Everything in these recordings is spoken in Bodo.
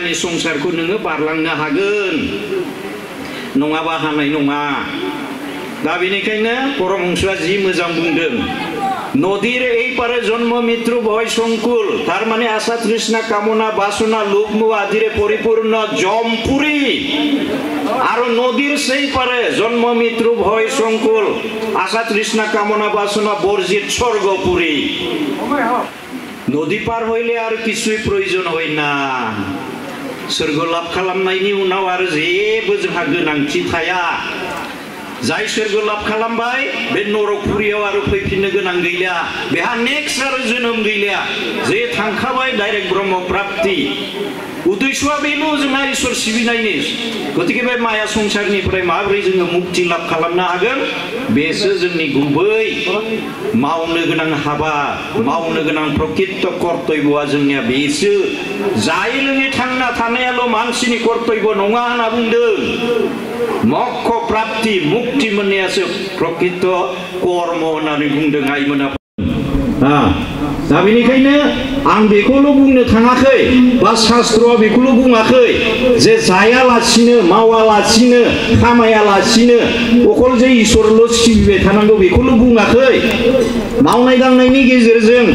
मायानि संसारखौ नोङो बारलांनो हागोन नङाबा हानाय नङा दा बेनिखायनो परमहंसआ जि मोजां बुंदों नदीर এই পারে জন্ম মৃত্যু ভয় সংকুল তার মানে আশা তৃষ্ণা কামনা বাসনা লোভ মোহ আদিরে পরিপূর্ণ জমপুরি আর নদীর সেই পারে জন্ম মৃত্যু ভয় সংকুল আশা তৃষ্ণা কামনা বাসনা বর্জিত স্বর্গপুরী নদী পার হইলে আর কিছুই প্রয়োজন হয় না স্বর্গ লাভ খালামनायनि उनाव आरो जेबो जोंहा गोनांथि थाया जाय स्वर्ग लाभ खालामबाय बे नरकपुरियाव आरो फैफिननो गोनां गैला बेहा नेक्स्ट आरो जोनोम गैला जे थांखाबाय डाइरेक्ट ब्रह्म प्राप्ति उद्देश्यआ बेल' जोंहा इसोर सिबिनायनि गतिके बे माया संसारनिफ्राय माबोरै जोङो मुक्ति लाभ खालामनो हागोन बेसो जोंनि गुबै मावनो गोनां हाबा मावनो गोनां प्रकृत कर्तव्यआ जोंनिया बेसो जाय लोङै थांना थानायाल' मानसिनि कर्तव्य नङा होनना बुंदों मोक्ष प्राप्ति मुक्ति मोननायासो प्रकृत कर्म होननानै बुंदों आइमोना दा बेनिखायनो आं बेखौल' बुंनो थाङाखै बा शास्त्रआ बेखौल' बुङाखै जे जायालासिनो मावालासिनो खामायालासिनो अकल जे इसोरल' सिबिबाय थानांगौ बेखौल' बुङाखै मावनाय दांनायनि गेजेरजों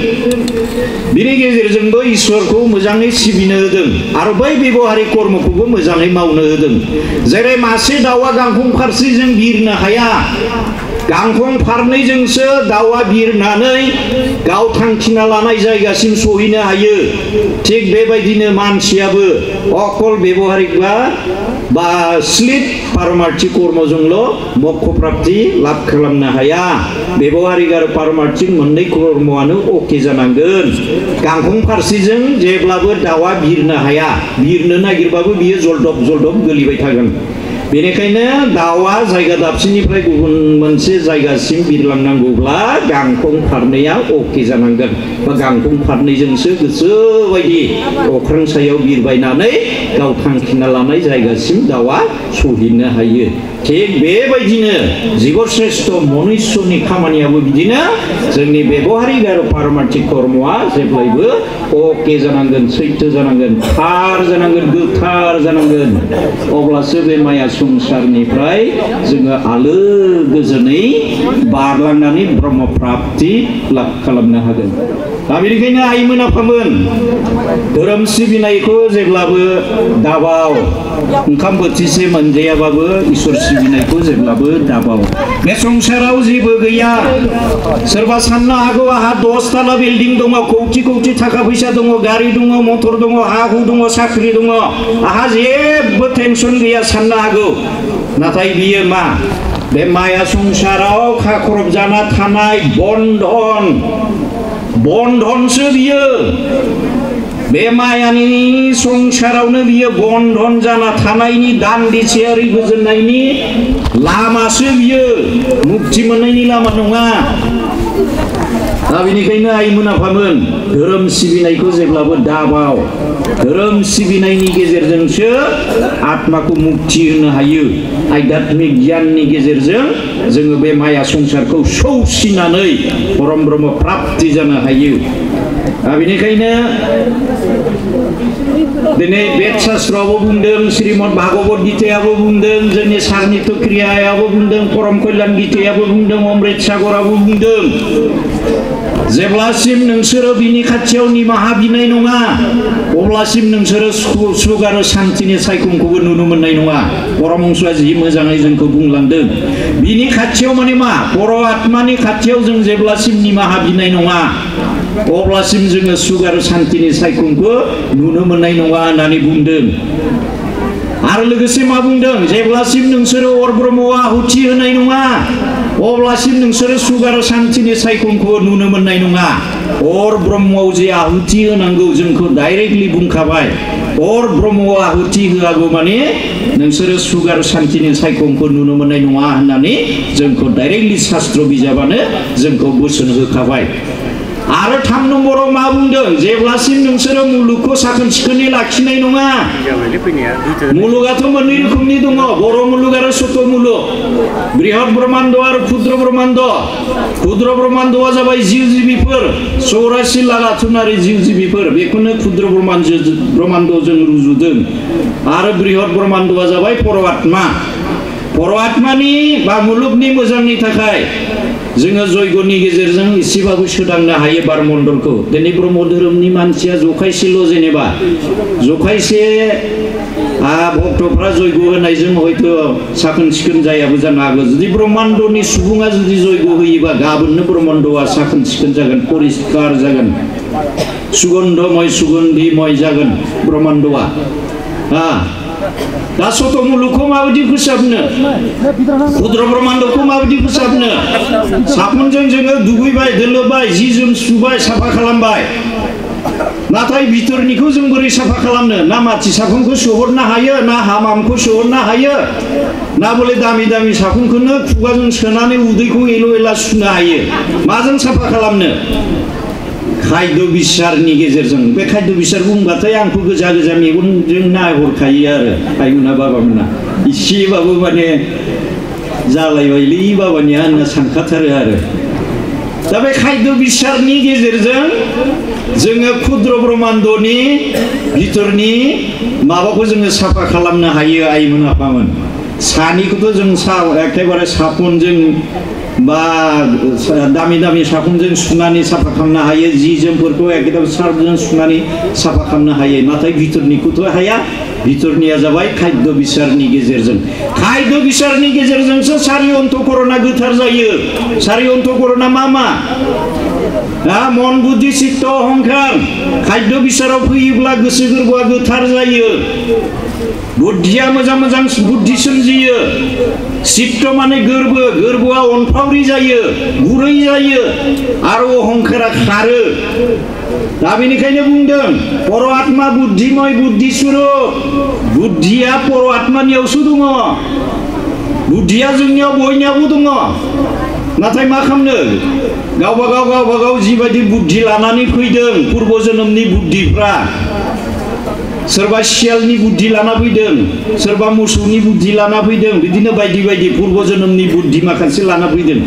बिनि गेजेरजोंबो इसोरखौ मोजाङै सिबिनो होदों आरो बै बेबहारिक कर्मखौबो मोजाङै मावनो होदों जेरै मासे दाउआ गांखं फारसेजों बिरनो हाया गांखं फारनैजोंसो दाउआ बिरनानै गाव थांखिना लानाय जायगासिम सहैनो हायो थिग बेबायदिनो मानसियाबो अकल बेबहारिक बा स्लिप पारमार्थिक कर्मजोंल' मोक्ष प्राप्ति लाभ खालामनो हाया बेबहारिक आरो पारमार्थिक मोननै कर्मआनो अके जानांगोन गांखं फारसेजों जेब्लाबो दाउआ बिरनो हाया बिरनो नागिरबाबो बियो जलदब जलदब गोलैबाय थागोन बेनिखायनो दाउआ जायगा दाबसेनिफ्राय गुबुन मोनसे जायगासिम बिरलांनांगौब्ला गांखं फारनैया अके जानांगोन बा गांखं फारनैजोंसो गोसो बायदि अख्रां सायाव बिरबायनानै गाव थांखिना लानाय जायगासिम दाउआ सहैनो हायो थिग बेबायदिनो जिब श्रेष्ठ मनुष्यनि खामानियाबो बिदिनो जोंनि बेबहारिक आरो पारमार्थिक कर्मआ जेब्लायबो अके जानांगोन सैथो जानांगोन थार जानांगोन गोथार जानांगोन अब्लासो बे माया संसारनिफ्राय जोङो आलो गोजोनै बारलांनानै ब्रह्म प्राप्ति लाभ खालामनो हागोन दा बेनिखायनो आइमोन आफामोन धोरोम सिबिनायखौ जेब्लाबो दाबाव ओंखाम बोथिसे मोनजायाबाबो इसोर सिबिनायखौ जेब्लाबो दाबाव बे संसाराव जेबो गैया सोरबा साननो हागौ आहा 10 ताला बिल्डिं दङ कौटि कौटि थाखा फैसा दङ गारि दङ मटर दङ हा हु दङ साख्रि दङ आहा जेबो टेनसन गैया साननो हागौ नाथाय बियो मा बे माया संसाराव खाख्रब जाना थानाय बन्धनसो बियो बे मायानि संसारावनो बियो बन्धन जाना थानायनि दान्दिसेयारि गोजोननायनि लामासो बियो मुक्ति मोननायनि लामा नङा दा बेनिखायनो आइमोन आफामोन धोरोम सिबिनायखौ जेब्लाबो दाबाव धोरोम सिबिनायनि गेजेरजोंसो आत्माखौ मुक्ति होनो हायो आध्यात्मिक गियाननि गेजेरजों जोङो बे माया संसारखौ सौसिनानै परम ब्रह्म प्राप्ति जानो हायो दा बेनिखायनो दिनै वेद शास्त्रआवबो बुंदों श्रीमद भागवत गीतायाबो बुंदों जोंनि सारनित क्रियायाबो बुंदों परम कल्याण गीतायाबो बुंदों अमृत सागराबो बुंदों जेब्लासिम नोंसोरो बिनि खाथियाव निमाहा बिनाय नङा अब्लासिम नोंसोरो सुख आरो शान्तिनि सायखंखौबो नुनो मोननाय नङा परमहंसआ जि मोजाङै जोंखौ बुंलांदों बिनि खाथियाव माने मा पर आत्मानि खाथियाव जों जेब्लासिम निमाहा बिनाय नङा अब्लासिम जोङो सुख आरो शान्तिनि सायखंखौ नुनो मोननाय नङा होननानै बुंदों आरो लोगोसे मा बुंदों जेब्लासिम नोंसोरो अर ब्रह्मआव आहुति होनाय नङा अब्लासिम नोंसोरो सुख आरो शान्तिनि सायखंखौ नुनो मोननाय नङा अर ब्रह्मआव जे आहुति होनांगौ जोंखौ डाइरेक्टलि बुंखाबाय अर ब्रह्मआव आहुति होआगौ माने नोंसोरो सुख आरो शान्तिनि सायखंखौ नुनो मोननाय नङा होननानै जोंखौ डाइरेक्टलि शास्त्र बिजाबानो जोंखौ बोसोन होखाबाय आरो 3 नम्बराव मा बुंदों जेब्लासिम नोंसोरो मुलुगखौ साखोन सिखोनै लाखिनाय नङा मुलुगाथ' मोननै रोखोमनि दङ बर' मुलुग आरो सत मुलुग बृहत ब्रह्माण्ड आरो क्षुद्र ब्रह्माण्डआ जाबाय जिउ जिबिफोर 84 लाख आथोनारि जिउ जिबिफोर बेखौनो क्षुद्र ब्रह्माण्ड जों रुजुदों आरो बृहत ब्रह्माण्डआ जाबाय परमात्मानि बा मुलुगनि मोजांनि थाखाय जोङो जयगनि गेजेरजों एसेबाबो सोदांनो हायो बारमण्डलखौ दिनै ब्रह्म धोरोमनि मानसिया जखायसेल जेनेबा जखायसे भक्तफ्रा जयग होनायजों हयथ साखोन सिखोन जायाबो जानो हागौ जुदि ब्रह्माण्डनि सुबुङा जुदि जयग होयोबा गाबोननो ब्रह्माण्डआ साखोन सिखोन जागोन परिष्कार जागोन सुगन्धिमय जागोन ब्रह्माण्डआ दा सत मुलुगखौ माबायदि फोसाबनो क्षुद्र ब्रह्माण्डखौ माबायदि फोसाबनो साफुनजों जोङो दुगैबाय दोलोबाय जि जोम सुबाय साफा खालामबाय नाथाय बिथोरनिखौ जों बोरै साफा खालामनो ना माथि साफुनखौ सोहरनो हायो ना हामामखौ सोहरनो हायो ना बले दामि दामि साफुनखौनो खुगाजों सोनानै उदैखौ एल' एला सुनो हायो माजों साफा खालामनो खायद' बिसारनि गेजेरजों बे खायद' बिसार बुंबाथाय आंखौ गोजा गोजा मेगनजों नायहरखायो आरो आइमोना बाबामोना इसेबाबो माने जालायबायलै बाबानिया होनना सानखाथारो आरो दा बे खायद' बिसारनि गेजेरजों जोङो क्षुद्र ब्रह्माण्डनि भितरनि माबाखौ जोङो साफा खालामनो हायो आइमोन आफामोन सानिखौथ' जों एखेबारे साफुनजों बा दामि दामि साफुनजों सुनानै साफा खालामनो हायो जि जोमफोरखौ एकदम सार्फजों सुनानै साफा खालामनो हायो नाथाय भितरनिखौथ' हाया भितरनिया जाबाय खायद' बिसारनि गेजेरजों खायद' बिसारनि गेजेरजोंसो सारि अन्तकरणा गोथार जायो सारि अन्तकरणा मा मन बुद्धि चित्त अहंकार खायद' बिसाराव फैयोब्ला गोसो गोरबोआ गोथार जायो बुद्धिया मोजां मोजां बुद्धि सोमजियो चित्त माने गोरबोआ अनफावरि जायो गुरै जायो आरो अहंकारा खारो दा बेनिखायनो बुंदों पर आत्मा बुद्धिमय बुद्धि स्वरूप बुद्धिया पर आत्मानियावसो दङ बुद्धिया जोंनियाव बयनियावबो दङ नाथाय मा खालामनो गावबा गाव जिबायदि बुद्धि लानानै फैदों पूर्व जोनोमनि बुद्धिफ्रा सोरबा सियालनि बुद्धि लाना फैदों सोरबा मोसौनि बुद्धि लाना फैदों बिदिनो बायदि बायदि पूर्व जोनोमनि बुद्धि माखासे लाना फैदों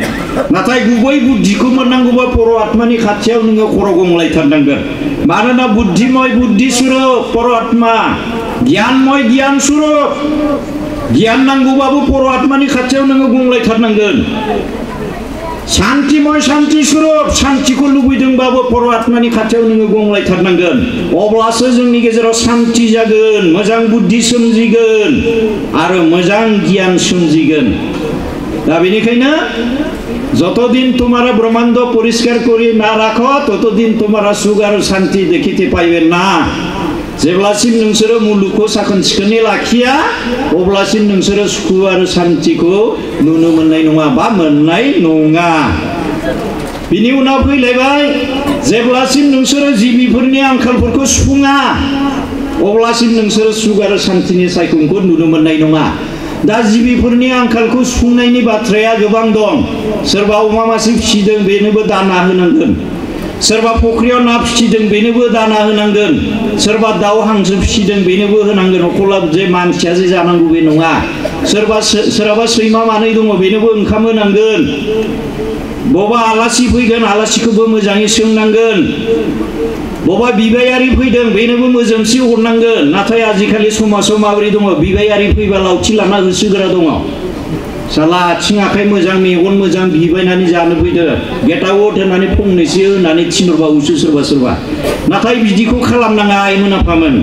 नाथाय गुबै बुद्धिखौ मोननांगौबा पर आत्मानि खाथियाव नोङो खर' गंलायथारनांगोन मानोना बुद्धिमय बुद्धि स्वरूप पर आत्मा गियानमय गियान स्वरूप गियान नांगौबाबो पर आत्मानि खाथियाव नोङो गंलायथारनांगोन शान्तिमय शान्ति स्वरूप शान्तिखौ लुबैदोंबाबो पर आत्मानि खाथियाव नोङो गंलायथारनांगोन अब्लासो जोंनि गेजेराव शान्ति जागोन मोजां बुद्धि सोमजिगोन आरो मोजां गियान सोमजिगोन दा बेनिखायनो যতদিন তোমারা ব্রহ্মাণ্ড পরিষ্কার করে না রাখো ততদিন তোমারা সুখ আর শান্তি দেখিতে পাইবে না जेब्लासिम नोंसोरो मुलुगखौ साखोन सिखोनै लाखिया अब्लासिम नोंसोरो सुख आरो शान्तिखौ नुनो मोननाय नङा बा मोननाय नङा बिनि उनाव फैलायबाय जेब्लासिम नोंसोरो जिबिफोरनि आंखालफोरखौ सुफुङा अब्लासिम नोंसोरो सुख आरो शान्तिनि सायखंखौ नुनो मोननाय नङा दा जिबिफोरनि आंखालखौ सुफुंनायनि बाथ्राया गोबां दं सोरबा अमा मासे फिसिदों बेनोबो दाना होनांगोन सोरबा फख्रियाव ना फिसिदों बेनोबो दाना होनांगोन सोरबा दाउ हांसो फिसिदों बेनोबो होनांगोन अखला जे मानसिया जे जानांगौ बे नङा सोरबा सैमा मानै दङ बेनोबो ओंखाम होनांगोन बबा आलासि फैगोन आलासिखौबो मोजाङै सोंनांगोन बबा बिबायारि फैदों बेनोबो मोजोमसि हरनांगोन नाथाय आजिखालि समाजाव माबोरै दङ बिबायारि फैबा लावथि लाना होसोग्रा दङ साला आथिं आखाइ मोजां मेगन मोजां बिबायनानै जानो फैदो गेट आउट होननानै फंनैसो होननानै थिनहरबावोसो सोरबा नाथाय बिदिखौ खालामनाङा आइमोन आफामोन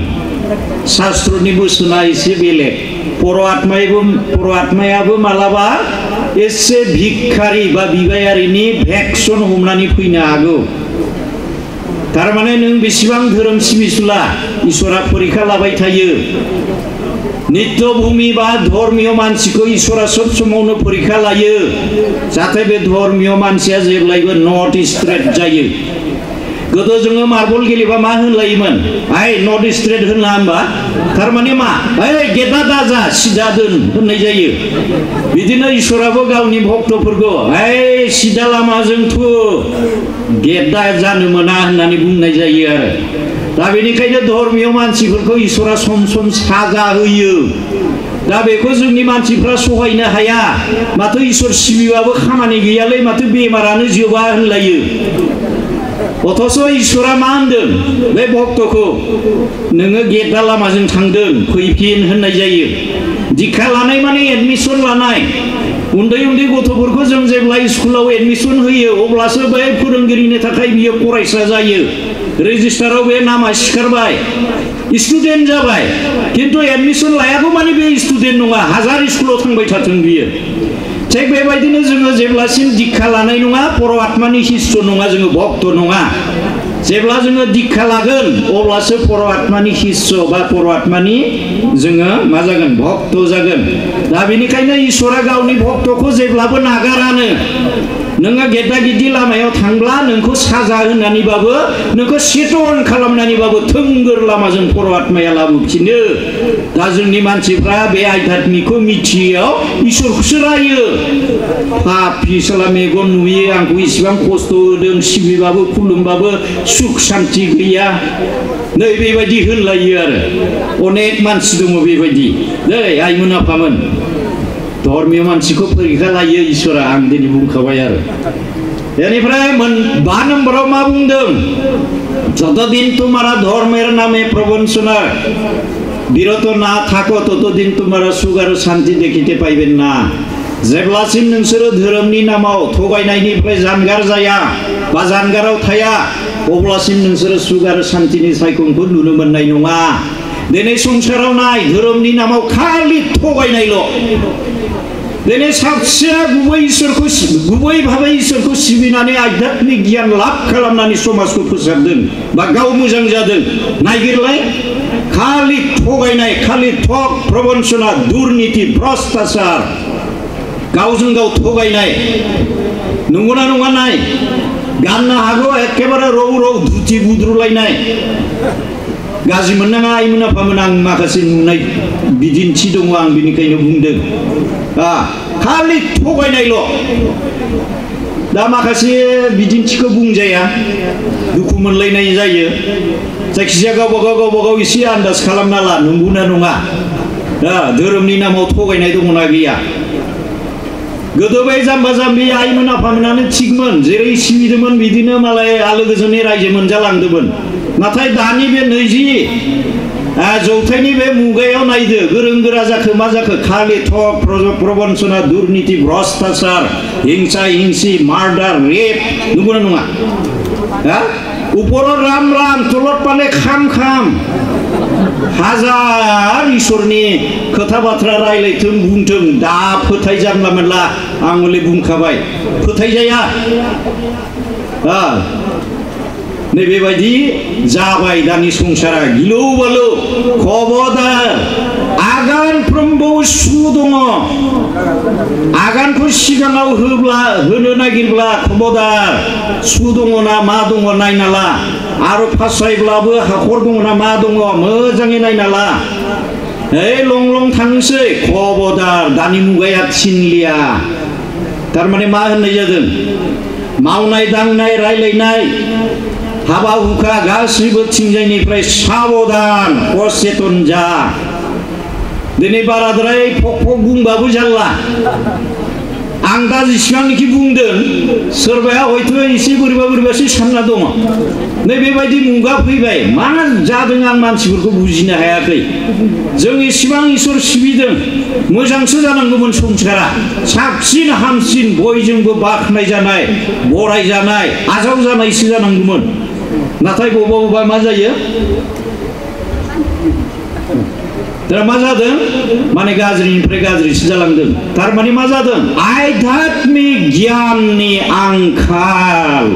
शास्त्रनि बोसोना एसे बेलेग पर आत्मायाबो मालाबा एसे भिखारि बा बिबायारिनि भेक्सन हमनानै फैनो हागौ थारमाने नों बेसेबां धोरोम सिबिसुला इसोरा परीक्षा लाबाय थायो नित्य भूमि बा धर्मीय मानसिखौ इसोरा सब समावनो परीक्षा लायो जाहाथे बे धर्मीय मानसिया जेब्लायबो नट स्ट्रेट जायो गोदो जोङो मार्बल गेलेबा मा होनलायोमोन आइ नर्थ स्ट्रेट होनला होमबा थारमाने मा ओइ गेटआ दाजा सिदा दोन होननाय जायो बिदिनो इसोराबो गावनि भक्तफोरखौ ओइ सिदा लामाजों थु गेटआ जानो मोना होननानै बुंनाय जायो आरो दा बेनिखायनो धर्मीय मानसिफोरखौ इसोरा सम सम साजा होयो दा बेखौ जोंनि मानसिफ्रा सहायनो हाया माथो इसोर सिबिबाबो खामानि गैयालै माथो बेमारानो जोबा होनलायो अथच इसोरा मा होनदों बे भक्तखौ नोङो गेटआ लामाजों थांदों फैफिन होननाय जायो दीक्षा लानाय माने एडमिसन लानाय उन्दै उन्दै गथ'फोरखौ जों जेब्ला स्कुलाव एडमिसन होयो अब्लासो बे फोरोंगिरिनि थाखाय बियो फरायसा जायो रेजिस्टाराव बे नामा सिखारबाय स्टुडेन्ट जाबाय किन्तु एडमिसन लायागौ माने बे स्टुडेन्ट नङा हाजार स्कुलाव थांबाय थाथों बियो थिग बेबायदिनो जोङो जेब्लासिम दीक्षा लानाय नङा पर' आत्मानि शिष्य नङा जोङो भक्त नङा जेब्ला जोङो दीक्षा लागोन अब्लासो पर' आत्मानि शिष्य बा पर' आत्मानि जोङो मा जागोन भक्त जागोन दा बेनिखायनो इसोरा गावनि भक्तखौ जेब्लाबो नागारानो नोङो गेदा गिदि लामायाव थांब्ला नोंखौ साजा होननानैबाबो नोंखौ सेटन खालामनानैबाबो थोंगोर लामाजों पर' आत्माया लाबोफिनो दा जोंनि मानसिफ्रा बे आध्यात्मिकखौ मिथियैयाव इसोरखौसो रायो पापि साला मेगन नुयो आंखौ इसिबां खस्थ' होदों सिबिबाबो खुलुमबाबो सुख शान्ति गैया नै बेबायदि होनलायो आरो अनेक मानसि दङ बेबायदि दै आइमोन आफामोन धर्मीय मानसिखौ परीक्षा लायो इसोरा आं दिनै बुंखाबाय आरो बेनिफ्राय 5 नम्बराव मा बुंदों যতদিন तुम्हारा धर्मेर नामे प्रवंचना বিরত না থাকো ততদিন तुम्हारा सुख आरो शान्ति देखिते पाइबेन ना जेब्लासिम नोंसोरो धोरोमनि नामाव थगायनायनिफ्राय जानगार जाया बा जानगाराव थाया अब्लासिम नोंसोरो सुख आरो शान्तिनि सायखंखौ नुनो मोननाय नङा दिनै संसाराव नाय धोरोमनि नामाव खालि थगायनायल' दिनै साबसिना गुबै भाबै इसोरखौ सिबिनानै आध्यात्मिक गियान लाभ खालामनानै समाजखौ फोसाबदों बा गाव मोजां जादों नायगिरलाय खालि थगायनाय खालि ठग प्रबंचना दुर्नीति भ्रष्टाचार गावजों गाव थगायनाय नंगौना नङा नाय गाननो हागौ एखेबारे रौ रौ धुति बुद्रुलायनाय गाज्रि मोननाङा आइमोन आफामोन आं माखासे नुनाय बिदिन्थि दङ आं बेनिखायनो बुंदों खालि थगायनायल' दा माखासे बिदिन्थिखौ बुंजाया दुखु मोनलायनाय जायो जायखिजाया गावबा गाव एसे आन्दाज खालामना ला नंगौना नङा धोरोमनि नामाव थगायनाय दङना गैया गोदो बै जाम्बा जाम्बि आइमोन आफामोनानो थिगमोन जेरै सिबिदोंमोन बिदिनो मालाय आलो गोजोनै रायजो मोनजालांदोंमोन नाथाय दानि बे 20 जौथाइनि बे मुगायाव नायदो गोरों गोरा जाखो मा जाखो खालि ठग प्रबंचना दुर्नीति भ्रष्टाचार हिंसा हिंसि मार्डार रेप नंगौना नङा उपराव राम राम तलत पाले खाम खाम हाजार इसोरनि खोथा बाथ्रा रायलायथों बुंथों दा फोथाय जानला मोनला आं हले बुंखाबाय फोथायजाया नै बेबायदि जाबाय दानि संसारा गिलु बालु खबरदार आगानफ्रोमबो सु दङ आगानखौ सिगाङाव होनो नागिरब्ला खबरदार सु दङ ना मा दङ नायना ला आरो फासायब्लाबो हाखर दङ ना मा दङ मोजाङै नायना ला लं लं थांसै खबरदार दानि मुगाया थिनलिया थारमाने मा होननाय जादों मावनाय दांनाय रायलायनाय हाबा हुखा गासैबो थिंजायनिफ्राय साबधान अचेतन जा दिनै बाराद्राय फक फक बुंबाबो जारला आं दा जेसेबांनोखि बुंदों सोरबाया हयथ' एसे बोरैबासो सानना दङ नै बेबायदि मुगा फैबाय मा जादों आं मानसिफोरखौ बुजिनो हायाखै जों एसेबां इसोर सिबिदों मोजांसो जानांगौमोन संसारा साबसिन हामसिन बयजोंबो बाख्नाय जानाय बराय जानाय आजाव जानायसो जानांगौमोन नाथाय बबेबा मा जायो दा मा जादों माने गाज्रिनिफ्राय गाज्रिसो जालांदों थारमाने मा जादों आध्यात्मिक गियाननि आंखाल